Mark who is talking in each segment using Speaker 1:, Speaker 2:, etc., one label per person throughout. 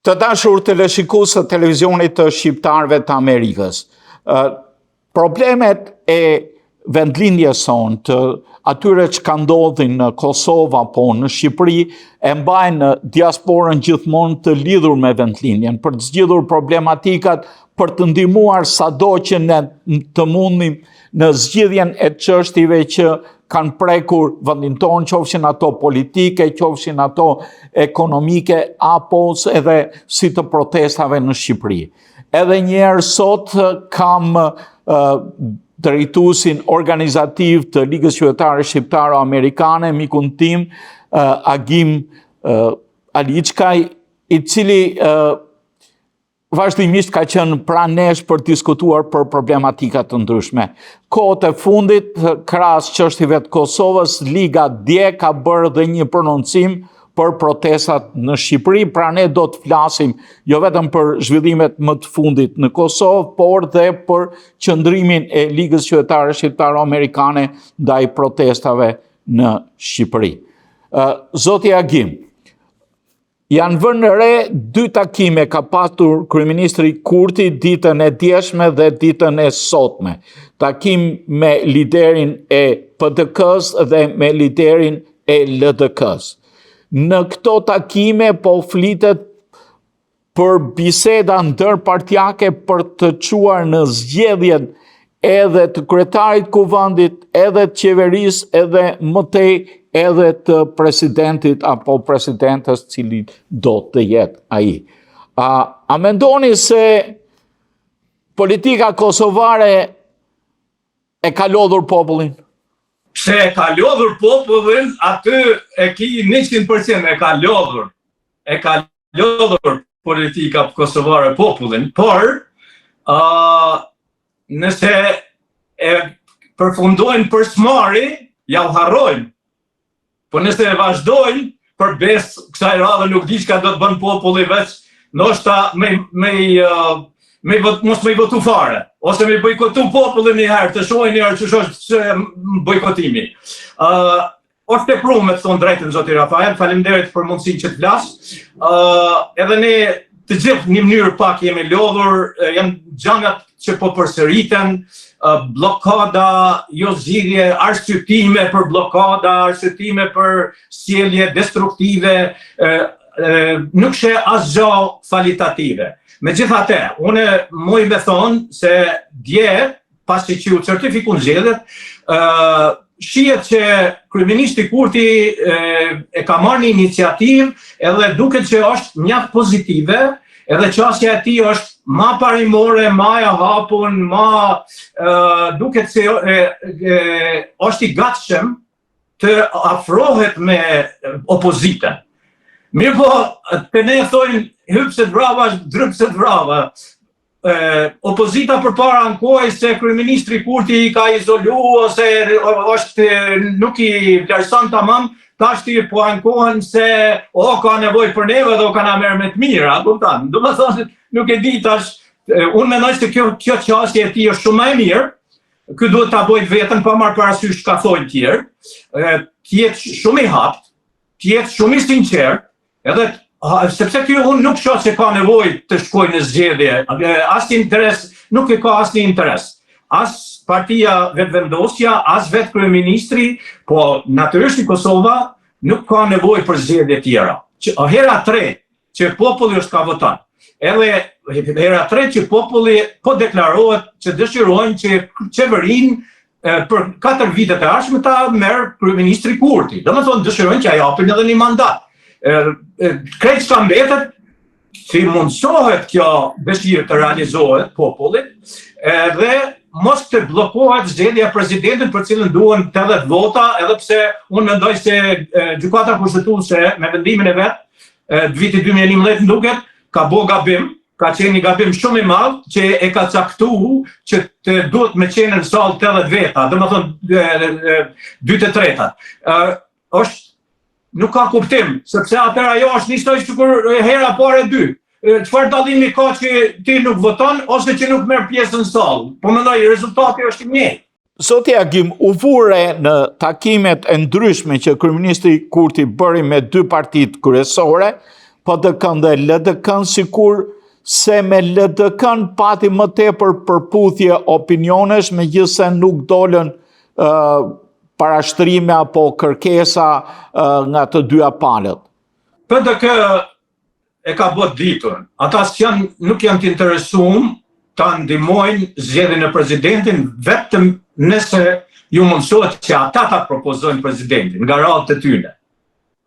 Speaker 1: Të dashur teleshikues të televizionit të shqiptarëve të Amerikës, problemet e vendlindjes sonë, të atyre çka ndodhin në Kosovë apo në Shqipëri, e mbajnë diasporën gjithmonë të lidhur me vendlindjen, për të zgjidhur problematikat, për të ndihmuar sado që ne të mundim në zgjidhjen e çështjeve që kanë prekur vendin tonë, qofshin ato politike, qofshin ato ekonomike, apo edhe si të protestave në Shqipëri. Edhe njëherë sot kam drejtuesin organizativ të Ligës Qytetare Shqiptaro-Amerikane, mikun tim, Agim Aliçkaj, i cili vazhdimisht ka qenë pranë nesh për të diskutuar për problematika të ndryshme. Kohët e fundit, krahas çështjeve të Kosovës, Liga dje ka bërë dhe një prononcim për protestat në Shqipëri, pra ne do të flasim jo vetëm për zhvillimet më të fundit në Kosovë, por dhe për qëndrimin e Ligës Qytetare Shqiptaro-Amerikane ndaj protestave në Shqipëri. Zoti Agim, Janë vënë re dy takime ka patur kryeministri Kurti ditën e djeshme dhe ditën e sotme. Takim me liderin e PDK-së dhe me liderin e LDK-së. Në këto takime po flitet për biseda ndërpartiake për të çuar në zgjedhjen edhe të kryetarit të kuvendit, edhe të qeverisë, edhe më tej edhe të presidentit apo presidentes cili do të jetë ai. A, a mendoni se politika kosovare e ka lodhur popullin?
Speaker 2: Se e ka lodhur popullin, aty e ki 100% e ka lodhur. E ka lodhur politika kosovare popullin, por uh, nëse e përfundojnë për s'mari, jau harrojnë. Po nëse e vazhdojnë, për besë kësaj radhe nuk di çka do të bën populli veç, ndoshta me, me, uh, me vot, mos me i votu fare, ose me bojkotu popullin një herë, të shohin një herë qysh është bojkotimi. Uh, Është tepru me të thonë drejtën, zoti Rafael, faleminderit për mundësinë që të flas. Uh, edhe ne të gjithë një mënyrë pak jemi lodhur, janë gjanat që po përsëriten, bllokada, jo zgjidhje, arsyetime për bllokada, arsyetime për sjellje destruktive, nuk sheh asgjë kualitative. Megjithatë, unë muj me thonë se dje pasi që u certifikun zgjedhjet, ë shihet që kryeministri Kurti e, e ka marrë një iniciativë edhe duket që është mjaft pozitive, edhe qasja e tij është ma parimore, ma e hapun, ma e, duket se e, e, është i gatshëm të afrohet me opozitën. Mirëpo, te ne thojnë, hypset vrava, ndrypset vrava, e, opozita përpara ankohej se kryeministri Kurti i ka izolu ose është nuk i vlerëson tamam, tashti po ankohen se o ka nevojë për neve dhe o ka na merr me të mira, a kupton? Domethënë nuk e di tash, unë mendoj se kjo kjo qasje e tij është shumë më e mirë. Ky duhet ta bëjë veten pa marrë parasysh çka thonë tjerë, të jetë shumë i haptë, të jetë shumë i sinqertë, Edhe sepse ky unë nuk shoh se ka nevojë të shkojë në zgjedhje, as interes, nuk e ka asnjë interes. As partia Vetëvendosja, as vetë kryeministri, po natyrisht Kosova nuk ka nevojë për zgjedhje tjera. Që hera tre që populli është ka voton. Edhe hera tre që populli po deklarohet që dëshirojnë që qeverinë për katër vitet e ardhshme ta merr kryeministri Kurti. Domethënë dëshirojnë që ia japin edhe një mandat. Krejt çka mbetet t'i mundësohet kjo dëshirë të realizohet popullit, edhe mos të bllokohet zgjedhja e presidentit për cilën duhen 80 vota, edhe pse unë mendoj se Gjykata Kushtetuese me vendimin e vet të vitit 2011 më duket ka bo gabim, ka qenë një gabim shumë i madh që e ka caktu që të duhet me qenë në sallë 80 veta, domethënë 2 të tretat. Është nuk ka kuptim, sepse atëherë ajo është njësoj sikur hera parë e dy. Çfarë dallimi ka që ti nuk voton ose që nuk merr pjesë në sallë? Po mendoj rezultati është i njëjtë.
Speaker 1: Zoti Agim, u vu re në takimet e ndryshme që kryeministri Kurti bëri me dy partitë kryesore, PDK-në dhe LDK-në, sikur se me LDK-në pati më tepër përputhje opinionesh, megjithëse nuk dolën uh, parashtrime apo kërkesa uh, nga të dyja palët.
Speaker 2: PDK e ka bërë ditur. Ata janë, nuk janë të interesum ta ndihmojnë zgjedhjen e presidentin vetëm nëse ju mundësohet që ata ta propozojnë presidentin nga radhët e tyne.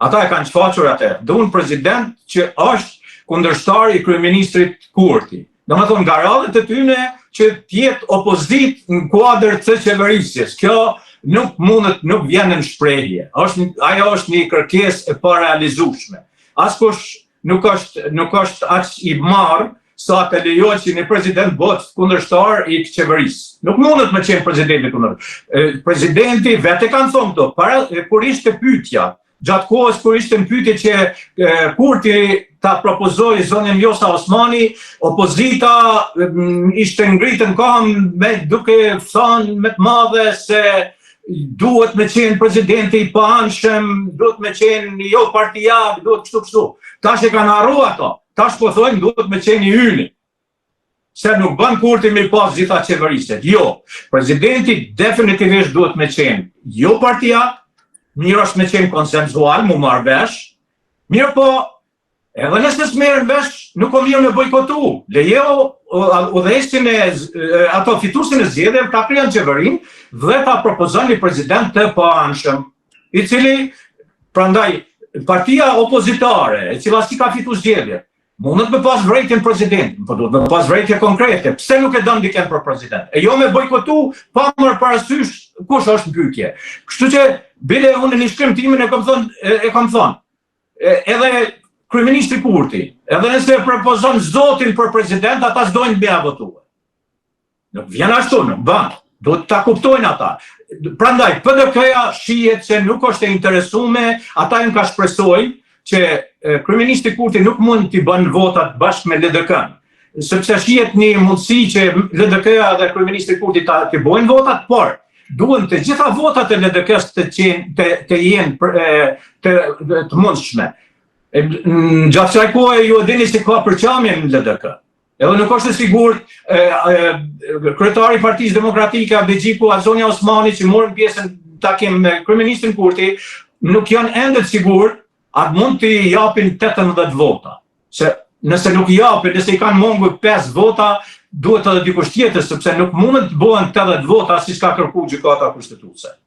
Speaker 2: Ata e kanë shfaqur atë. Duan president që është kundërshtar i kryeministrit Kurti. Domethënë nga radhët e tyne që të jetë opozitë në kuadër të qeverisjes. Kjo nuk mundet, nuk vjen në shprehje. Është ajo është një kërkesë e parealizueshme. Askush nuk është nuk është aq i marrë sa të lejojë që një president bëhet kundërshtar i qeverisë. Nuk mundet me qenë presidenti kundërshtar. Presidenti vetë e kanë thonë këto, para kur ishte pyetja, gjatë kohës kur ishte në pyetje që e, Kurti ta propozoi zonjën Vjosa Osmani, opozita ishte ngritë në këmbë me duke thënë me të madhe se duhet me qenë presidenti i paanshëm, duhet me qenë jo partijak, duhet kështu kështu. Tash e kanë harru ato. Tash po thojnë duhet me qenë i yni. Se nuk bën Kurti me pas gjitha qeverisjet. Jo, presidenti definitivisht duhet me qenë jo partijak, mirë është me qenë konsensual, mu marrë vesh, mirëpo, edhe nëse s'merren vesh, nuk o mirë me bojkotu. Lejo udhëheqësin e, ato fituesin e zgjedhjeve ta krijon qeverinë dhe ta propozon një president të paanshëm, i cili prandaj partia opozitare, e cila s'i ka fitu zgjedhjet, mundet me pas vërejtje në presidentin, po duhet me pas vërejtje konkrete, pse nuk e don dikën për president? E jo me bojkotu pa marrë parasysh kush është në pyetje. Kështu që bile unë në një shkrim timin e kam thënë, e, e kam thënë, e, edhe kryeministri Kurti, edhe nëse e propozon Zotin për president, ata s'dojnë me ia votu. Nuk vjen ashtu, nuk bën. Duhet ta kuptojnë ata. Prandaj PDK-ja shihet se nuk është e interesume, ata janë ka shpresojnë që kryeministri Kurti nuk mund t'i bën votat bashkë me LDK-n, sepse shihet një mundësi që LDK-ja dhe kryeministri Kurti ta t'i bojnë votat, por duhen të gjitha votat e LDK-së të qenë të, të jenë për, të, të, të mundshme. Gjatë kësaj kohe ju e dini se ka përçamje në LDK. Edhe nuk është e sigurt, kryetari i Partisë Demokratike, Abdixhiku, a zonja Osmani që morën pjesë në takim me kryeministrin Kurti, nuk janë ende të sigurt, a mund t'i japin 18 vota. Se nëse nuk i japin, nëse i kanë mungu 5 vota, duhet edhe dikush tjetër, sepse nuk mund të bëhen 80 vota siç ka kërku gjykata kushtetuese.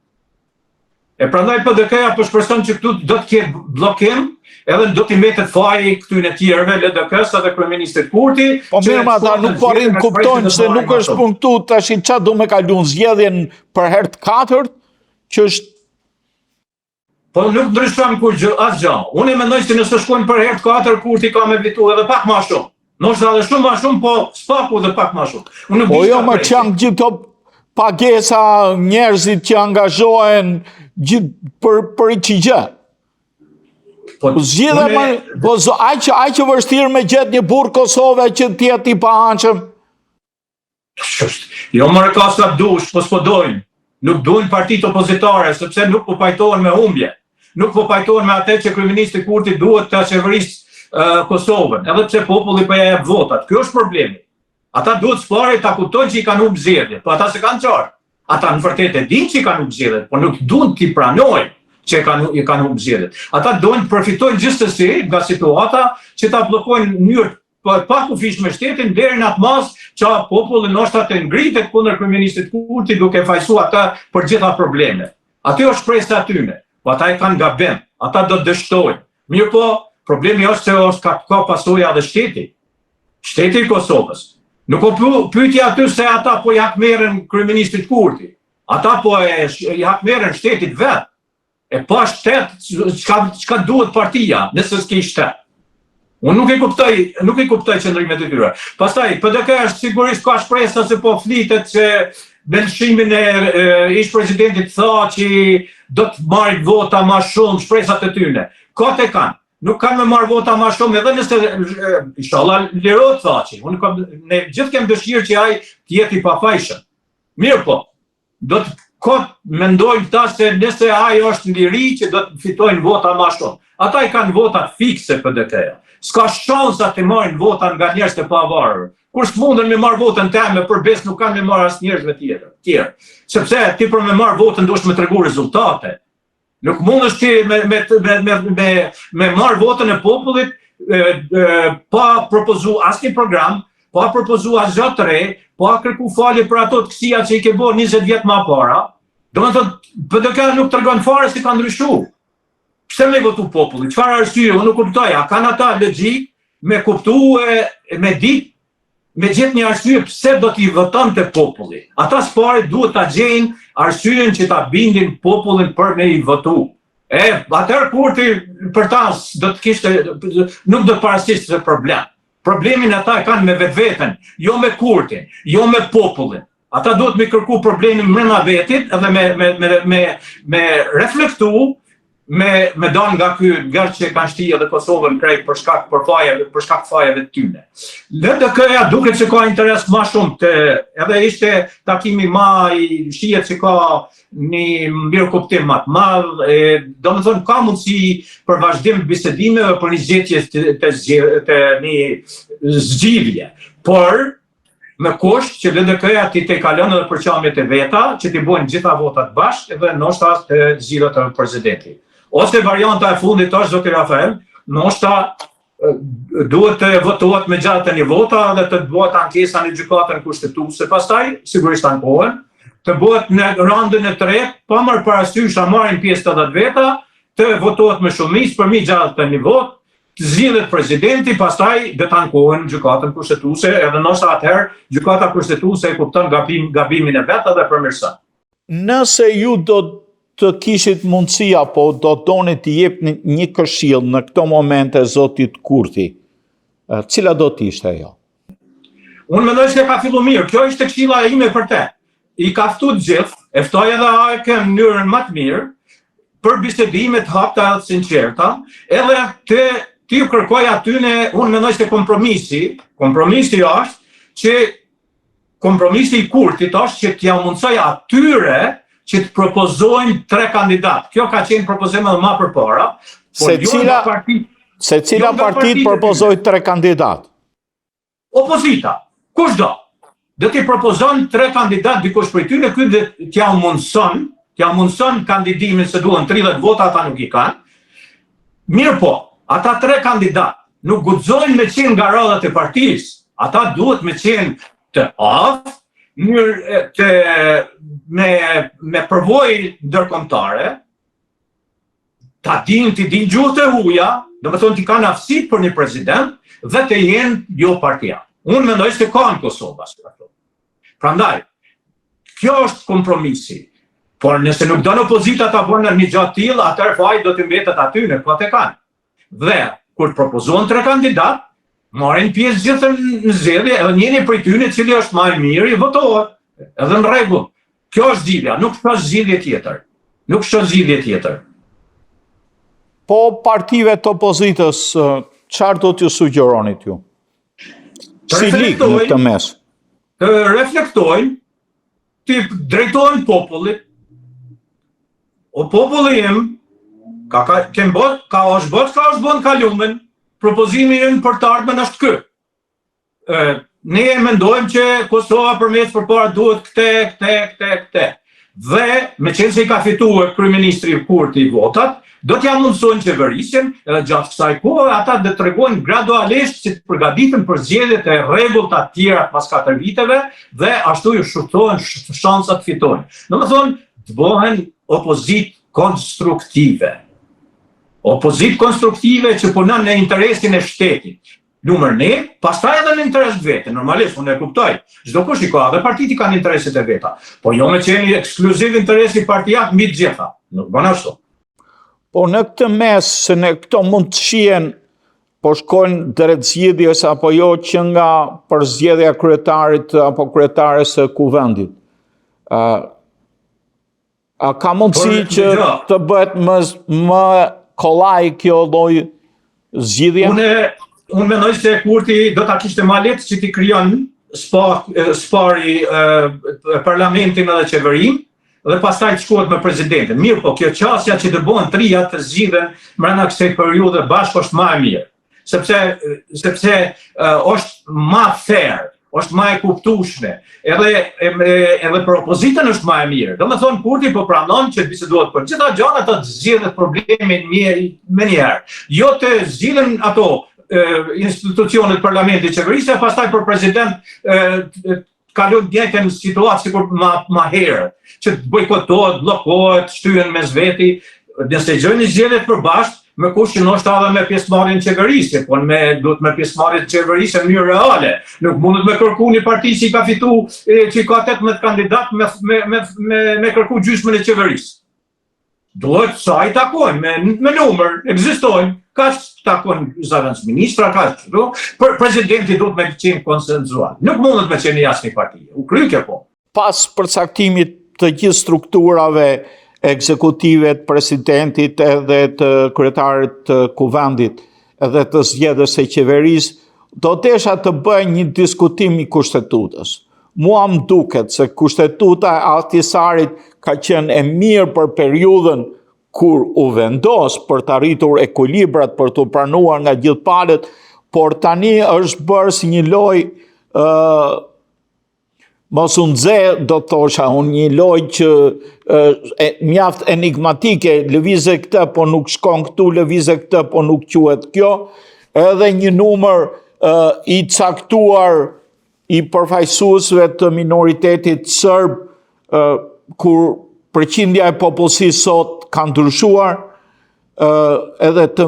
Speaker 2: E prandaj PDK-ja po shpreson që këtu do të ketë bllokim, edhe do t'i mbetet faji këtyre tjerëve, LDK-së dhe kryeministrit
Speaker 1: Kurti. Po mirë, ma ata nuk po arrijnë kuptojnë se nuk është punë këtu tash ça do me kalu në zgjedhjen për herë të katërt, që është
Speaker 2: Po nuk ndryshon kurgjë asgjë. Unë e mendoj se nëse shkojnë për herë të katërt Kurti ka me fitu edhe pak më shumë. Ndoshta edhe shumë më shumë, po s'paku edhe pak më shumë.
Speaker 1: Unë nuk po jo, më çan gjithë këto pagesa njerëzit që angazhohen gjithë për për hiç gjë. Po zgjidhe më, po aq aq e vështirë me gjet një burrë Kosove që të jetë i paanshëm.
Speaker 2: Jo more ka sa dush, po s'po dojnë. Nuk duan partitë opozitare, sepse nuk po pajtohen me humbje. Nuk po pajtohen me atë që kryeministri Kurti duhet ta qeverisë uh, Kosovën, edhe pse populli po ja jep votat. Ky është problemi. Ata duhet së pari ta kuptojnë që i kanë humbë zgjedhjet, po ata s'e kanë qartë. Ata në vërtetë e dinë që i kanë humbë zgjedhjet, po nuk duan t'i pranojnë që kanë i kanë humbë zgjedhjet. Ata duan të përfitojnë gjithsesi nga situata që ta bllokojnë në mënyrë po e pakufishme shtetin deri në atë masë që populli ndoshta të ngritet kundër kryeministrit Kurti duke fajësuar ata për gjitha problemet. Aty është shpresa e tyre, po ata e kanë gabim, ata do të dështojnë. Mirëpo, problemi është se është ka, ka pasoja edhe shteti. Shteti i Kosovës. Nuk o pyetja aty se ata po i hakmerren kryeministrit Kurti. Ata po e i hakmerren shtetit vet. E pa shtet, çka çka duhet partia, nëse s'ke shtet. Unë nuk e kuptoj, nuk e kuptoj qëndrimet e tyre. Pastaj PDK është sigurisht ka shpresa se po flitet se me lëshimin e, e ish presidentit Thaçi do të marrin vota më shumë, shpresat e tyre. Kot e kanë. Nuk kanë me marrë vota më shumë edhe nëse inshallah lirohet Thaçi. Unë kam ne gjithë kem dëshirë që ai të jetë i pafajshëm. Mirëpo, do të. Kot mendojnë këta se nëse ai është në liri që do të fitojnë vota ma shumë. Ata i kanë votat fikse PDK-ja. S'ka shansa të marrin vota nga njerëz të pavarur. Kur s'mundën me marrë votën teme për besë nuk kanë me marrë as njerëzve tjerë. Tjerë. Sepse ti për me marrë votën duhesh me tregu rezultate. Nuk mundesh ti me me me me me, me marr votën e popullit e, e, pa propozu asnjë program, pa propozu asgjë të re, pa kërku falje për ato të këqija që i ke bërë 20 vjet më para. Domethënë PDK nuk tregon fare si ka ndryshu. Pse me votu populli? Çfarë arsye? Unë nuk kuptoj. A kanë ata logjikë me kuptu e me ditë me gjetë një arsye pse do t'i votonte populli. Ata së pari duhet ta gjejnë arsyen që ta bindin popullin për me i votu. E, atëherë Kurti për ta do të kishte, nuk do të paraqiste problem. Problemin ata e kanë me vetveten, jo me Kurtin, jo me popullin. Ata duhet me kërku problemin mrena vetit edhe me, me, me, me, me reflektu me me dal nga ky ngërç që kanë shti edhe Kosovën krejt për shkak për fajeve, për shkak fajeve të tyne. LDK-ja duket se ka interes ma shumë të edhe ishte takimi ma i shihet që ka një mirëkuptim ma të madh, e, domethënë ka mundësi për vazhdim bisedimeve për një gjetje të, të, të një zgjidhje. Por me kusht që LDK-ja t'i tejkalon edhe përçamjet e veta, që t'i bojnë gjitha votat bashkë dhe ndoshta të zgjidhet edhe presidenti. Ose varianta e fundit është, zoti Rafael, ndoshta duhet të votohet me 61 vota dhe të bëhet ankesa në gjykatën kushtetuese, pastaj sigurisht ankohen, të bëhet në raundin e tretë, pa marrë parasysh a marrin pjesë 80 veta, të votohet me shumicë përmi 61 votë, të zgjidhet presidenti, pastaj do të ankohen në gjykatën kushtetuese, edhe ndoshta atëherë gjykata kushtetuese e kupton gabim, gabimin e vet edhe përmirëson.
Speaker 1: Nëse ju do të kishit mundësi apo do donit të jepni një këshillë në këto momente zotit Kurti, cila do të ishte ajo?
Speaker 2: Unë mendoj se ka fillu mirë, kjo ishte këshilla ime për te. I ka ftu të gjithë, e ftoi edhe AAK në mënyrën më të mirë, për bisedime të hapta edhe të sinqerta, edhe të t'iu kërkoj atyne, unë mendoj se kompromisi, kompromisi është që kompromisi i Kurtit është që t'ia mundësoj atyre që të propozojnë tre kandidatë. Kjo ka qenë propozim edhe ma përpara,
Speaker 1: por jo nga parti, secila jo parti të propozojë tre kandidatë.
Speaker 2: Opozita, kush do? Do t'i propozon tre kandidatë dikush prej tyre, ky do t'ja mundëson, t'ja mundëson kandidimin se duhen 30 vota, ata nuk i kanë. Mirëpo, ata tre kandidatë nuk guxojnë me qenë nga radhët e partisë, ata duhet me qenë të aftë, mirë të me me përvojë ndërkombëtare, ta dinë, t'i dinë gjuhët e huja, domethënë t'i kanë aftësitë për një president dhe të jenë jo partiak. Unë mendoj se ka në Kosovë asë ato. Prandaj, kjo është kompromisi. Por nëse nuk don opozita ta bën një gjë të tillë, atëherë faji do të mbetet aty në kot e kanë. Dhe kur të propozohen tre kandidatë, marrin pjesë gjithë në zgjedhje, edhe njëri prej tyre i cili është më i miri votohet, edhe në rregull. Kjo është zgjidhja, nuk ka zgjidhje tjetër. Nuk ka zgjidhje tjetër.
Speaker 1: Po partive të opozitës, çfarë do t'ju sugjeronit ju? Si ligë në këtë mes?
Speaker 2: Të reflektojnë, t'i drejtohen popullit, o populli im, ka, ka, kem bo, ka është bo, ka është bo në kalumen, propozimi ynë për të ardhmen është ky. E, ne e mendojmë që Kosova për me ecë përpara duhet këte, këte, këte, këte. Dhe, meqenëse i ka fituar kryeministri Kurti votat, do t'ja mundësojnë qeverisjen, edhe gjatë kësaj kohe ata do të tregojnë gradualisht si të përgatiten për zgjedhjet e rregullta të tjera pas 4 viteve dhe ashtu ju shtohen shansat të fitojnë. Domethënë, të bëhen opozitë konstruktive. Opozitë konstruktive që punon në interesin e shtetit. Numër një, pastaj edhe në interes të vetë, normalisht, unë e kuptoj. Çdokush i ka, edhe partitë i kanë intereset e veta. Po jo me qenë ekskluziv interesi partiak mbi të gjitha. Nuk bën ashtu.
Speaker 1: Po në këtë mes, se në këto mund të shihen, po shkojnë drejt zgjidhjes apo jo që nga përzgjedhja e kryetarit apo kryetares së kuvendit. A ka mundësi që të bëhet më, më kollaj kjo lloj zgjidhje?
Speaker 2: Unë, unë mendoj se Kurti do ta kishte ma lehtë që t'i krijon së pari parlamentin edhe qeverinë, dhe pastaj të shkohet me presidentin. Mirëpo, kjo qasja që të bëhen trija të zgjidhen mrena kësaj periudhe bashkë është ma e mirë. Sepse, sepse është ma fair, është ma e kuptueshme. Edhe edhe për opozitën është ma e mirë. Domethënë Kurti po pranon që të bisedohet për gjitha gjanat të zgjidhet problemi menjëherë. Jo të zgjidhen ato institucionet parlamenti qeverisë, pastaj për president kalojnë të njëjtën situatë sikur ma, ma herët, që të bojkotohet, bllokohet, shtyhen mes veti, nëse gjejnë zgjidhje të përbashkët, me kushtin ndoshta edhe me pjesëmarrjen në qeverisje, po me duhet me pjesëmarrje në qeverisje në mënyrë reale. Nuk mundet me kërku një parti që i ka fitu, që i ka 18 kandidat me me me me, me kërku gjysmën e qeverisë. Duhet sa i takojnë, me, me numër, ekzistojnë, kaq takon zëvendësministra, kaq, do, për presidenti duhet me qenë konsensual. Nuk mundet me qenë i asnjë partie. U kry kjo
Speaker 1: po. Pas përcaktimit të gjithë strukturave ekzekutive të presidentit edhe të kryetarit të kuvendit edhe të zgjedhjes së qeverisë, do desha të bëj një diskutim i kushtetutës. Mua më duket se kushtetuta e Ahtisarit ka qenë e mirë për periudhën kur u vendos për të arritur ekuilibrat, për t'u pranuar nga gjithë palët, por tani është bërë si një lojë ë uh, mos u nxe, do të thosha unë, një lojë që e, mjaft enigmatike, lëvize këtë, po nuk shkon këtu, lëvize këtë, po nuk quhet kjo, edhe një numër uh, i caktuar i përfaqësuesve të minoritetit serb kur përqindja e popullsisë sot ka ndryshuar edhe të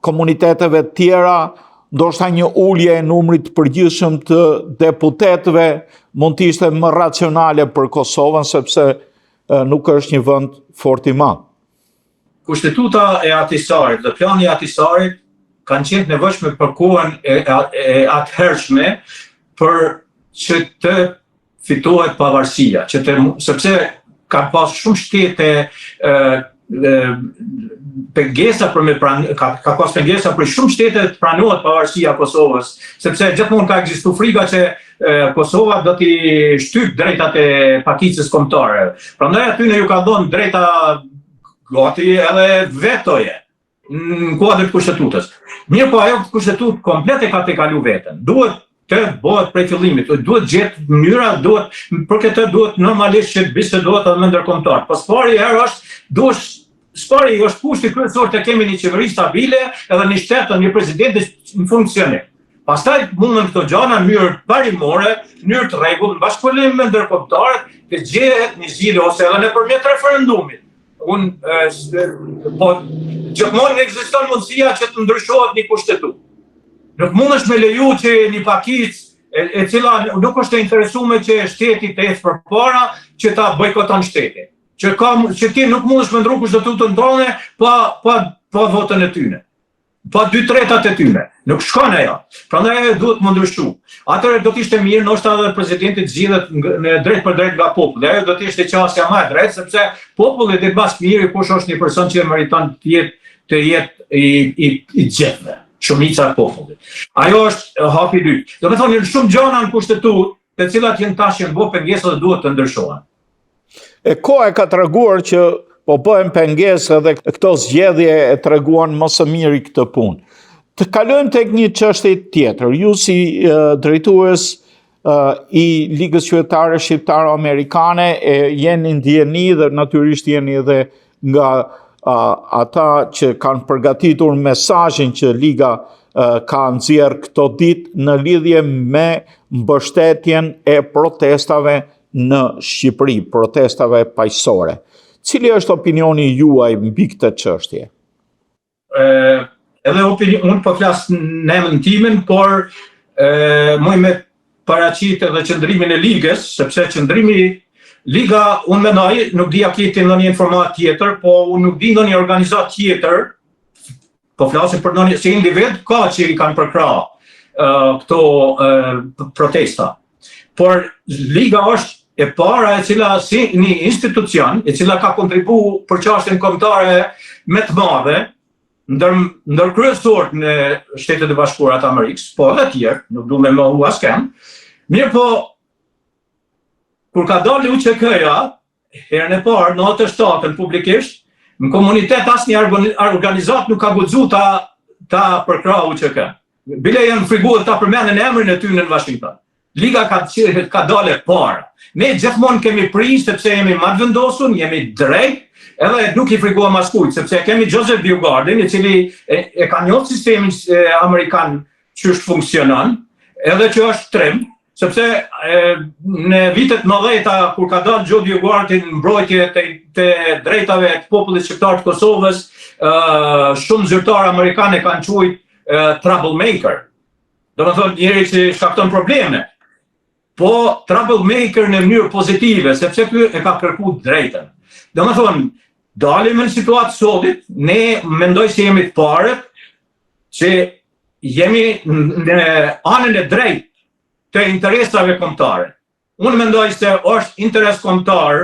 Speaker 1: komuniteteve të tjera, ndoshta një ulje e numrit të përgjithshëm të deputetëve mund të ishte më racionale për Kosovën sepse nuk është një vend fort i madh.
Speaker 2: Kushtetuta e Ahtisarit dhe plani i Ahtisarit kanë qenë të nevojshme për kohën e, e atëhershme për që të fitohet pavarësia, që të sepse kanë pas shumë shtete ë pengesa për me pran, ka, ka pas pengesa për shumë shtete të pranohet pavarësia e Kosovës, sepse gjithmonë ka ekzistu frika që e, Kosova do t'i shtyp drejtat e pakicës kombëtare. Prandaj atyne ju ka dhënë drejta gati edhe vetoje në kuadër të kushtetutës. Mirëpo ajo kushtetutë komplet e ka tejkalu veten. Duhet të bëhet prej fillimit, duhet gjetë mënyra, duhet për këtë duhet normalisht që të bisedohet edhe me ndërkombëtar. Po s'pari herë është duhet s'pari është kushti kryesor të kemi një qeveri stabile edhe një shtet dhe një president në funksionim. Pastaj munden këto gjana në mënyrë parimore, në mënyrë të rregullt, në bashkëpunim me ndërkombëtarët, të gjehet një zgjidhje ose edhe nëpërmjet referendumit. Unë po gjithmonë ekziston mundësia që të ndryshohet një kushtetutë. Nuk mundesh me leju që një pakicë e, e cila nuk është e interesume që shteti të ecë përpara, që ta bojkoton shtetin. Që ka që ti nuk mundesh me ndru kushtetutën tonë pa pa pa votën e tyne. Pa dy tretat e tyne. Nuk shkon ajo. Prandaj ajo duhet me ndryshu. Atëherë do të ishte mirë ndoshta edhe presidenti të zgjidhet në drejtpërdrejt nga populli. Ajo do të ishte qasja më e drejtë sepse populli di më së miri kush është një person që e meriton të jetë të jetë i i i gjithëve, shumica e popullit. Ajo është hapi i dytë. Domethënë janë shumë gjëra në kushtetutë, të cilat janë tash janë bërë pengesë dhe duhet të ndryshohen.
Speaker 1: E koha e ka treguar që po bëhen pengesë edhe këto zgjedhje e treguan më së miri këtë punë. Të kalojmë tek një çështje tjetër. Ju si drejtues i Ligës Qytetare Shqiptaro-Amerikane e jeni në dijeni dhe natyrisht jeni edhe nga ata që kanë përgatitur mesazhin që Liga ka nxjerrë këto ditë në lidhje me mbështetjen e protestave në Shqipëri, protestave paqësore. Cili është opinioni juaj mbi këtë
Speaker 2: çështje? Ë, edhe opinion, unë po flas në emrin timin, por ë muj me paraqit edhe qëndrimin e ligës, sepse qëndrimi Liga, unë mendoj, nuk di a ki ti ndonjë informatë tjetër, po unë nuk di ndonjë organizatë tjetër Po flasim për ndonjë si individ ka që i kanë përkrah uh, këto uh, protesta. Por Liga është e para e cila si një institucion, e cila ka kontribu për çështjen kombëtare me të madhe, ndër ndër kryesorët në Shtetet e Bashkuara të Amerikës, po edhe të tjerë, nuk du me mohu askënd. Mirëpo kur ka dalë UÇK-ja, herën e parë, në 97-ën publikisht, në komunitet asnjë organizatë nuk ka guxu ta, ta përkrahë UÇK. Bile janë frigu ta përmendin emrin e tyne në Washington. Liga ka, ka dalë e para. Ne gjithmonë kemi pri, sepse jemi ma të vendosur, jemi drejt, edhe nuk i friguam askujt, sepse kemi Joseph Dugardin, i cili e, e ka njohë sistemin e, amerikan qysh funksionon, edhe që është trim, sepse e, në vitet 90-ta kur ka dalë Joe Dugardin në mbrojtje të, të drejtave të popullit shqiptar të Kosovës, e, shumë zyrtarë amerikanë e kanë quajt troublemaker. Domethënë njeri që shkakton probleme. Po troublemaker në mënyrë pozitive, sepse ky e ka kërku drejtën. Domethënë, dalim në situatë sotit, ne mendoj se jemi të parët që jemi në anën e drejtë të interesave kombëtare. Unë mendoj se është interes kombëtar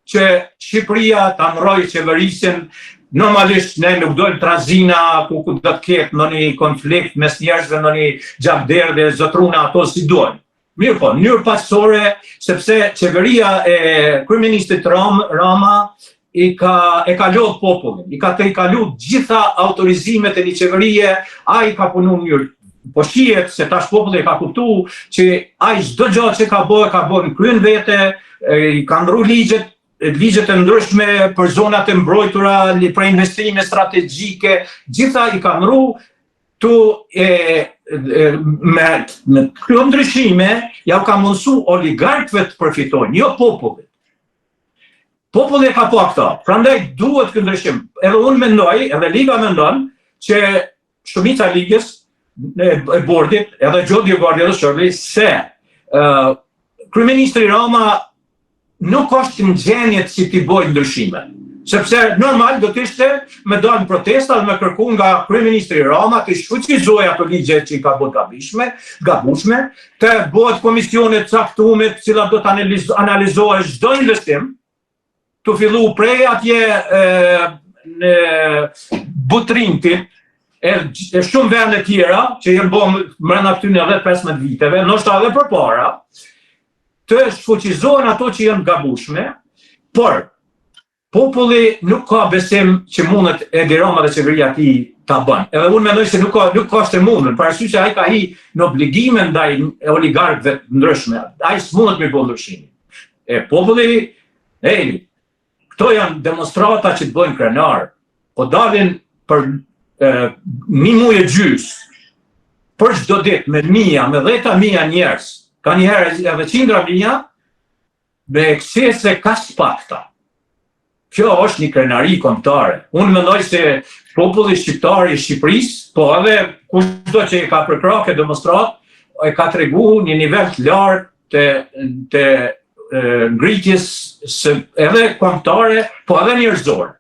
Speaker 2: që Shqipëria ta ndrrojë qeverisjen. Normalisht ne nuk dojmë trazina ku ku do të ketë ndonjë konflikt mes njerëzve, ndonjë gjakderdhje, zotëruna ato s'i dojmë. Mirëpo, në mënyrë paqësore, sepse qeveria e kryeministrit Ram, Rama i ka e ka lodh popullin, i ka tejkalu gjitha autorizimet e një qeverie, ai ka punu në mënyrë po shihet se tash populli e ka kuptu që ai çdo gjë që ka bë, ka bë në krye vete, i ka ndru ligjet, ligjet e ndryshme për zonat e mbrojtura, për investime strategjike, gjitha i ka ndru tu e, e me me këto ndryshime ja u ka mundësu oligarkëve të përfitojnë, jo popullit. Populli e ka pa këto, prandaj duhet ky ndryshim. Edhe unë mendoj, edhe Liga mendon që shumica e Ligës e, e bordit, edhe Joe Dioguardi edhe Shirley, se uh, kryeministri Rama nuk është në gjendje që t'i bojë ndryshime. Sepse normal do të ishte me dalë në protesta dhe me kërku nga kryeministri Rama të shfuqizojë ato ligje që i ka bërë gabishme, gabushme, të bëhet komisione të caktume të cilat do të analizohet çdo investim, tu fillu prej atje e, në Butrintit, e, e shumë vende tjera që janë bo mrena këtyne 10-15 viteve, ndoshta edhe përpara, të shfuqizohen ato që janë gabushme, por Populli nuk ka besim që mundet Edi Rama dhe qeveria e tij ta bën. Edhe unë mendoj se nuk ka nuk ka është e mundur, për arsye se ai ka hi në obligime ndaj oligarkëve të ndryshme. Ai s'mundet me bë ndryshimin. E populli, ej, këto janë demonstrata që të bëjnë krenar. Po dalin për e, një muaj e gjys për çdo ditë me mija, me dhjeta mija njerëz, ka një herë edhe qindra mija, me ekscese kaq të pakta. Kjo është një krenari kombëtare. Unë mendoj se populli shqiptar i Shqipërisë, po edhe kushdo që e ka përkrah këtë demonstratë, e ka tregu një nivel të lartë të, të ngritjes së edhe kombëtare, po edhe njerëzore.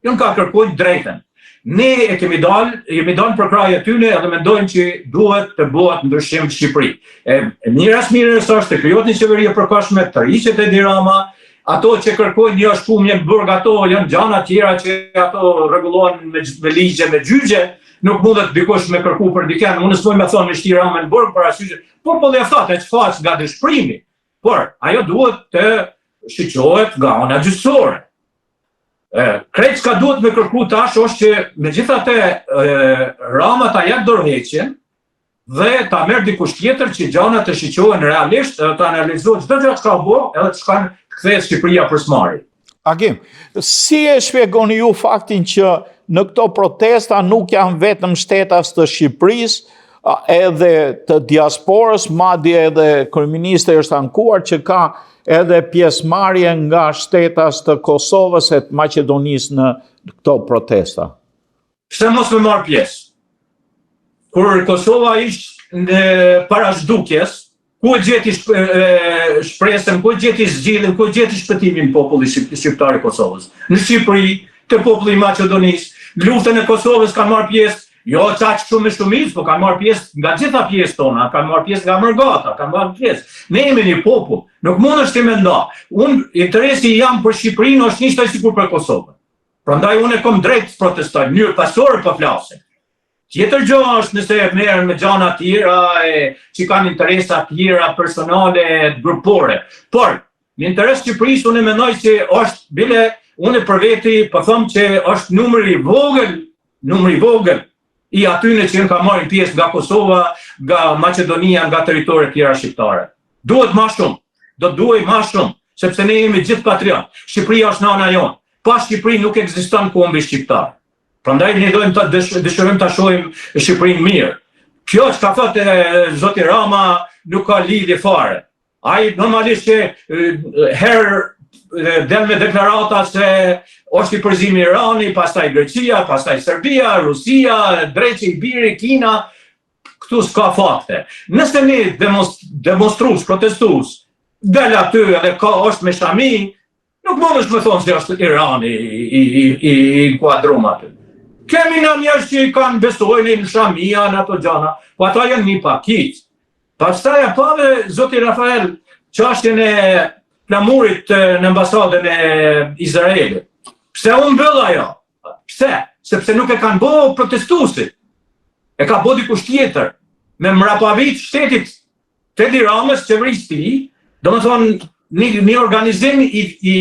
Speaker 2: Janë ka kërkojnë drejtën. Ne e kemi dalë, jemi dalë përkrah tyne edhe mendojmë që duhet të bëhet ndryshim në Shqipëri. E, e mira së mirës është të krijohet një qeveri e përkohshme, të tërhiqet Edi Rama, ato që kërkojnë një shkumje në burg, ato janë gjana tjera që ato rregullohen me, me ligje, me gjyqe, nuk mundet dikush me kërku për dikën, unë s'muj me thonë me shti Ramën në burg për arsye, por po le thotë, e çfarë nga dëshpërimi. Por ajo duhet të shiqohet nga ana gjyqësore. E, krejt çka duhet me kërku tash është që megjithatë Rama ta jep dorëheqjen dhe ta merr dikush tjetër që gjanat të shiqohen realisht edhe të analizohet çdo gjë çka bo edhe të shkon të kthehet Shqipëria për s'mari.
Speaker 1: Agim, si e shpjegoni ju faktin që në këto protesta nuk janë vetëm shtetas të Shqipërisë, edhe të diasporës, madje edhe kryeministri është ankuar që ka edhe pjesëmarrje nga shtetas të Kosovës e të Maqedonisë në këto protesta.
Speaker 2: Pse mos me marrë pjesë? Kur Kosova ishte në para zhdukjes, ku e gjeti shpresën, ku e gjeti zgjidhjen, ku e gjeti shpëtimin populli shqiptar i Kosovës? Në Shqipëri, te populli i Maqedonisë, në luftën e Kosovës kanë marrë pjesë Jo qaq shumë me shumicë, po kanë marrë pjesë nga gjitha pjesët tona, kanë marrë pjesë nga mërgata, kanë marrë pjesë. Ne jemi një popull, nuk mundesh ti me nda. Unë, interesi jem për Shqipërinë është njësoj sikur për Kosovën. Prandaj unë e kom drejt të protestoj, në mënyrë paqësore po flasim. Tjetër gjë është nëse e merren me gjana tjera e që kanë interesa tjera personale, grupore. Por, Në interes të Shqipërisë unë mendoj se është bile unë për veti po them që është numri i vogël, numri i vogël i atyne që janë ka marrin pjesë nga Kosova, nga Maqedonia, nga territoret tjera shqiptare. Duhet ma shumë, do duhej ma shumë, sepse ne jemi gjithë patriot. Shqipëria është nana jonë. Pa Shqipëri nuk ekziston kombi shqiptar. Prandaj ne dojmë ta dëshirojmë ta shohim Shqipërinë mirë. Kjo çka thotë zoti Rama nuk ka lidhje fare. Ai normalisht që herë del me deklarata se është i përzimi Irani, pastaj Greqia, pastaj Serbia, Rusia, Dreqi, i biri, Kina, këtu s'ka fakte. Nëse një demonstrues, protestues, del aty edhe ka është me shami, Nuk mundesh me thonë se është Irani i, i, i, i inkuadrum aty. Kemi na njerëz që i kanë besojnë në shamia, në ato gjana, po ata janë një pakicë. Pastaj a pave, zoti Rafael, çashtjen e flamurit në ambasadën e Izraelit. Pse u mbyll ajo? Pse? Sepse nuk e kanë bo protestuesit. E ka bo dikush tjetër. Me mrapavit shtetit të Edi Ramës, qeverisë tij, domethënë, një, një organizim i, i,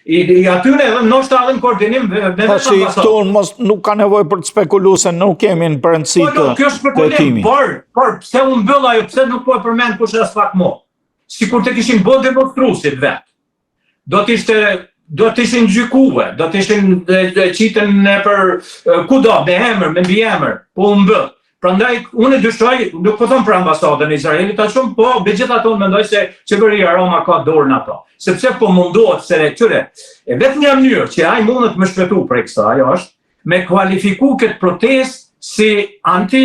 Speaker 2: i, i atyne edhe ndoshta edhe në koordinim me me
Speaker 1: Tashi, këtu mos, nuk ka nevojë për të spekulu se nuk kemi në brendësi
Speaker 2: po,
Speaker 1: të
Speaker 2: nuk, kjo është spekulim, por, por, pse u mbyll ajo, pse nuk po e përmend kush aspak mo? Sikur të kishin bo demonstruesit vetë, do të ishte do të ishin gjykue, do të ishin qitën nëpër kudo, me emër, me mbiemër, po u mbyll. Prandaj unë dyshoj, nuk po them për ambasadën e Izraelit aq shumë, po megjithatë unë mendoj se qeveria Rama ka dorë në ato, sepse po mundohet se këtyre. E vetmja mënyrë që ai mundet me shpëtu prej kësaj është me kualifiku këtë protestë si anti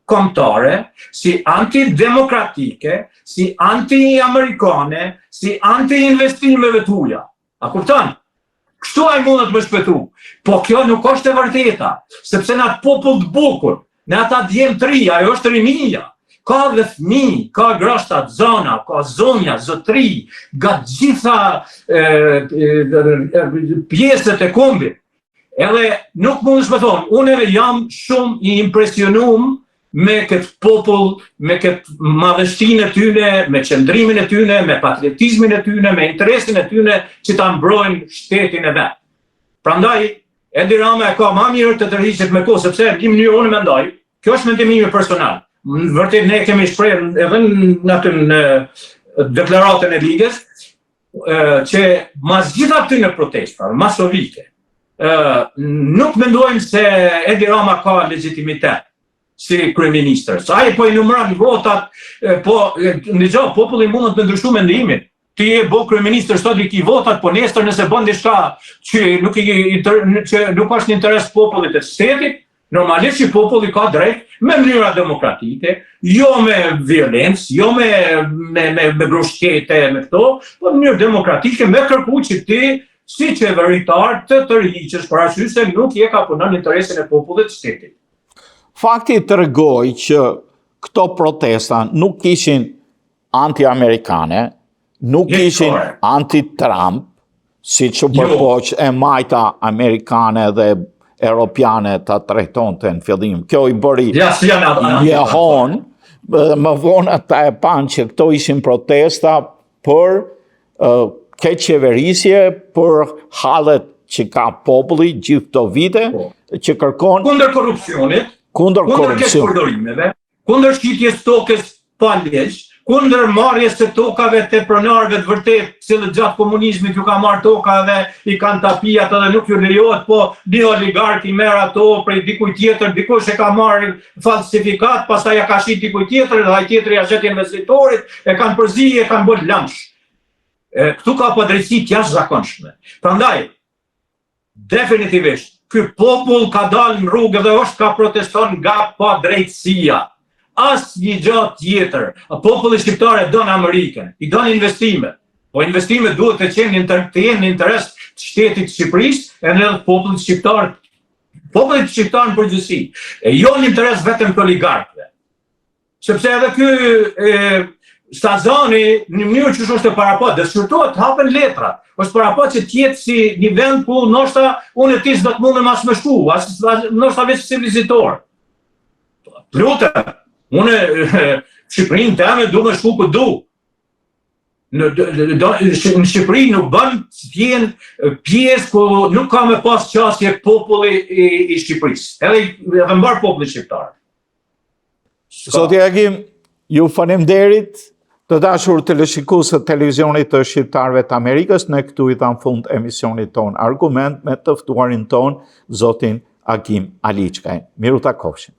Speaker 2: kombëtare, si antidemokratike, si anti-amerikane, si anti-investimeve të huaja. A kupton? Kështu ai mundet me shpëtu. Po kjo nuk është e vërteta, sepse në atë popull të bukur, në ata djem të ri, ajo është rinia. Ka dhe fëmijë, ka gra shtatzana, ka zonja, zotri, nga të gjitha e, e, e, pjesët e kombit. Edhe nuk mundesh me thonë, unë edhe jam shumë i impresionum me këtë popull, me këtë madhështinë e tyne, me qëndrimin e tyne, me patriotizmin e tyne, me interesin e tyne që ta mbrojnë shtetin e vet. Prandaj, Edi Rama e ka ma mirë të tërhiqet me kohë, sepse në një mënyrë unë mendoj, kjo është mendimi im personal. Në vërtet ne kemi shprehur edhe në atë në deklaratën e ligës, që mas gjitha këtyne protestave, masovike, nuk mendojmë se Edi Rama ka legitimitet si kryeministër. Sa ai po i numëron votat, po ndëgjo, populli mundet me ndryshu mendimin. Ti je bo kryeministër sot i ki votat, po nesër nëse bën diçka që nuk i që nuk është në interes popullit e shtetit, Normalisht që populli ka drejt me mënyra demokratike, jo me violencë, jo me me me, me grushtshtet me këto, po në mënyrë demokratike me kërku që ti si qeveritar të tërhiqesh për arsye se nuk je ka punon në interesin e popullit të shtetit.
Speaker 1: Fakti tregoi që këto protesta nuk ishin anti-amerikane, nuk ishin anti-Trump, siç u jo. përpoq e majta amerikane dhe europiane ta trajtonte në fillim. Kjo i bëri
Speaker 2: ja, si
Speaker 1: jehonë, dhe më vonë ata e panë që këto ishin protesta për uh, keqqeverisje, për hallet që ka populli gjithë këto vite, po. që kërkon...
Speaker 2: Kundër korrupsionit,
Speaker 1: kundër,
Speaker 2: kundër keqpërdorimeve, kundër shitjes tokës pa ligj, kundër marrjes së tokave të pronarëve të vërtetë, të cilët gjatë komunizmit ju ka marrë toka dhe i kanë tapiat edhe nuk ju lejohet, po një oligark i merr ato prej dikujt tjetër, dikush e ka marrë falsifikat, pastaj ja ka shit dikujt tjetër dhe ai tjetri ja shet investitorit, e kanë përzi, e kanë bërë lëmsh. E, këtu ka padrejtësi të jashtëzakonshme. Prandaj, Definitivisht, ky popull ka dalë në rrugë dhe është ka proteston nga padrejtësia. Asnjë gjë tjetër. Populli shqiptar e don Amerikën, i don investimet. Po investimet duhet të qenë inter, të jenë në interes të shtetit të Shqipërisë edhe të popullit shqiptar. Popullit shqiptar në përgjithësi, e jo në interes vetëm të oligarkëve. Sepse edhe ky e, Sazani në mënyrë që është e parapa, dhe shqyrtohet hapen letrat. Është parapa që të jetë si një vend ku ndoshta unë e ti s'do të mundem as me shku, as, as ndoshta veç si vizitor. Lutem, unë Shqipërinë teme du me shku ku du. Në, do, në Shqipëri nuk bën të jenë pjesë ku nuk ka me pas qasje populli i, i Shqipërisë. Edhe, edhe mbarë populli shqiptar.
Speaker 1: Zoti Agim, ju faleminderit. Të dashur teleshikues të televizionit të shqiptarëve të Amerikës, ne këtu i dhamë fund emisionit tonë Argument me të ftuarin tonë, zotin Agim Aliçkaj. Mirutakofshim.